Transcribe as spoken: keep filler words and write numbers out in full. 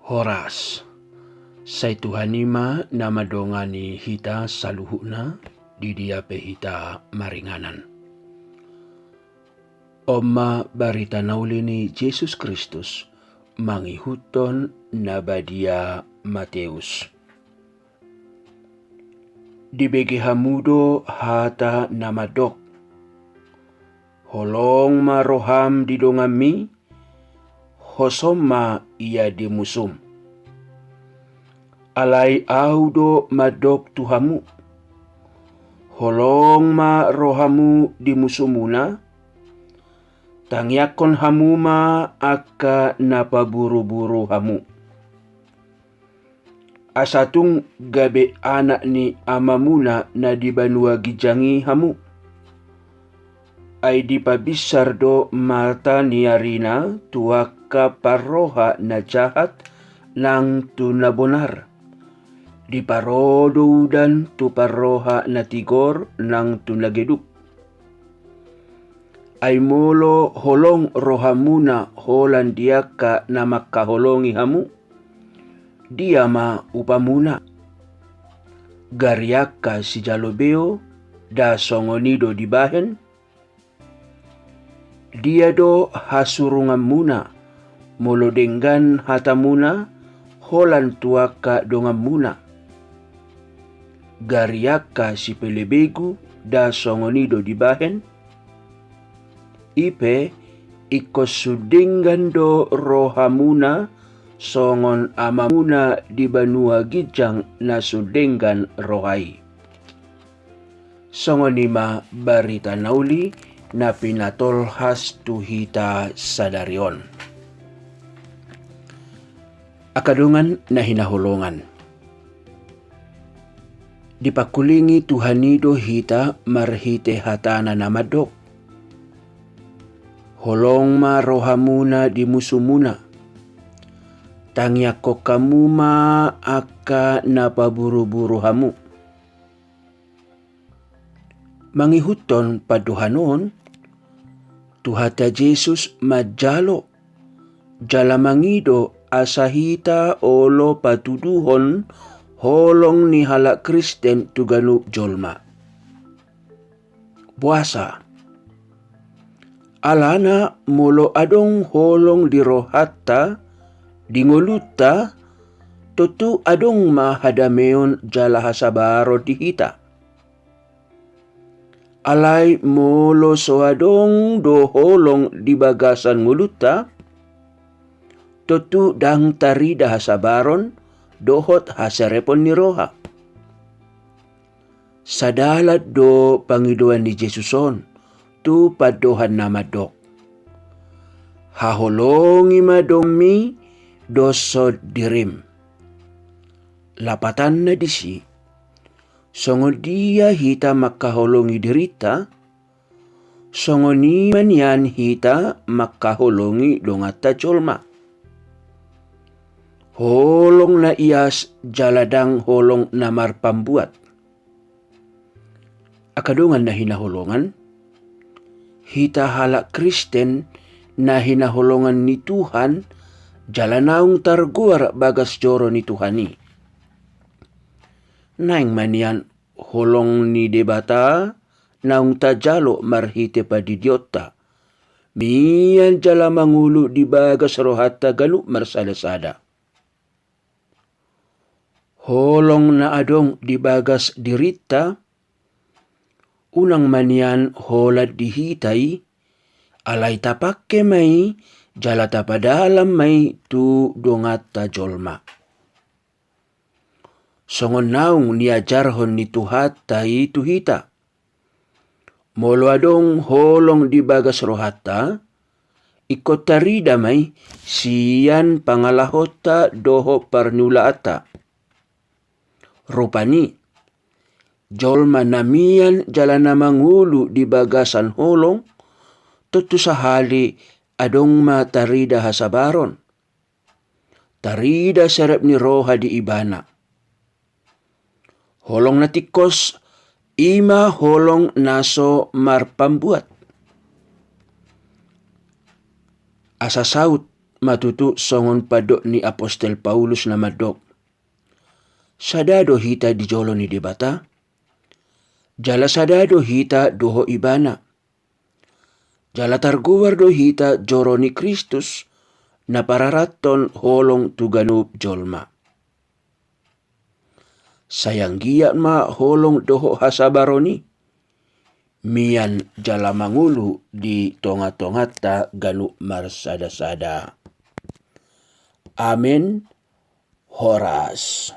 Horas. Sai Tuhan i ma na mandongani hita saluhutna, di dia pe hita maringanan. On ma barita na uli ni Jesus Kristus mangihuthon na badia Mateus. Dibege hamu do hata na mandok: Holong ma roham di donganmi, hosom ma ia di musum. Alai Ahu do mandok tu hamu: Holong ma rohamu di musumuna, tangiangkon hamu ma angka na paburuburu hamu. Asa tung gabe anak ni Amamuna na di banua ginjang i hamu. Ai dipabinsar do mata ni arina tu angka parroha na jahat nang tu na bonar. Diparo do udan tu parroha na tigor nang tu na geduk. Ai molo holong rohamuna holan di angka na mangkaholongi hamu, dia ma upamuna? Gari angka sijalo beo, nda songon i do dibahen? Dia do hasurunganmuna, molo denggan hatamuna holan tu angka donganmuna? Gari angka sipelebegu, nda songon i do dibahen? I pe, ingkon sun denggan do rohamuna, songon Amamuna di banua ginjang na sun denggan roha i. Songon i ma barita na uli na pinatolhas tu hita sadari on. Angka dongan na hinaholongan, dipangkulingi Tuhan i do hita marhite hatana na mandok: Holong ma rohamuna di musumuna, tangiangkon hamu ma angka na paburuburu hamu. Mangihuthon pandohan on, Tuhanta Jesus manjalo jala mangido asa hita olo patuduhon holong ni halak Kristen tu ganup jolma. Boasa? Alana molo adong holong di rohanta, di ngolunta, tontu adong ma hadameon jala hasabaron di hita. Alai molo so adong do holong di bagasan ngolunta, tontu ndang tarida hasabaron dohot haserepon ni roha. Sadalan do pangidoan ni Jesus on tu pandohan na mandok: Haholongi ma donganmi doshon dirim. Lapatanna disi, songon dia hita mangkaholongi dirinta, songon i ma nian hita mangkaholongi donganta jolma. Holong na ias jala ndang holong na marpambuat. Angka dongan na hinaholongan, hita halak Kristen na hinaholongan ni Tuhan jala naung targoar bagas joro ni Tuhan i, naeng ma nian holong ni Debata naung tajalo marhite pandidionta, mian jala mangolu di bagas rohanta ganup marsadasada. Holong na adong di bagas dirinta, unang ma nian holan di hita i, alai tapangke ma i jala tapadalan ma i tu donganta jolma. Songon naung niajarhon ni Tuhanta i tu hita. Molo adong holong di bagas rohanta, ingkon tarida ma i sian pangalahonta dohot parniulaanta. Rupani, jolma na mian jala na mangolu di bagasan holong, tontu sahali adong ma tarida hasabaron. Tarida serep ni roha di ibana. Holong na tingkos, i ma holong na so marpambuat. Asa saut Ma tutu songon pandok ni apostel Paulus na mandok: Sada do hita di jolo ni Debata, jala sada do hita dohot Ibana. Jala targoar do hita joro ni Kristus, na pararathon holong tu ganup jolma. Sai anggiat ma holong dohot hasabaron i mian jala mangolu di tonga-tonganta ganup marsada-sada. Amen. Horas.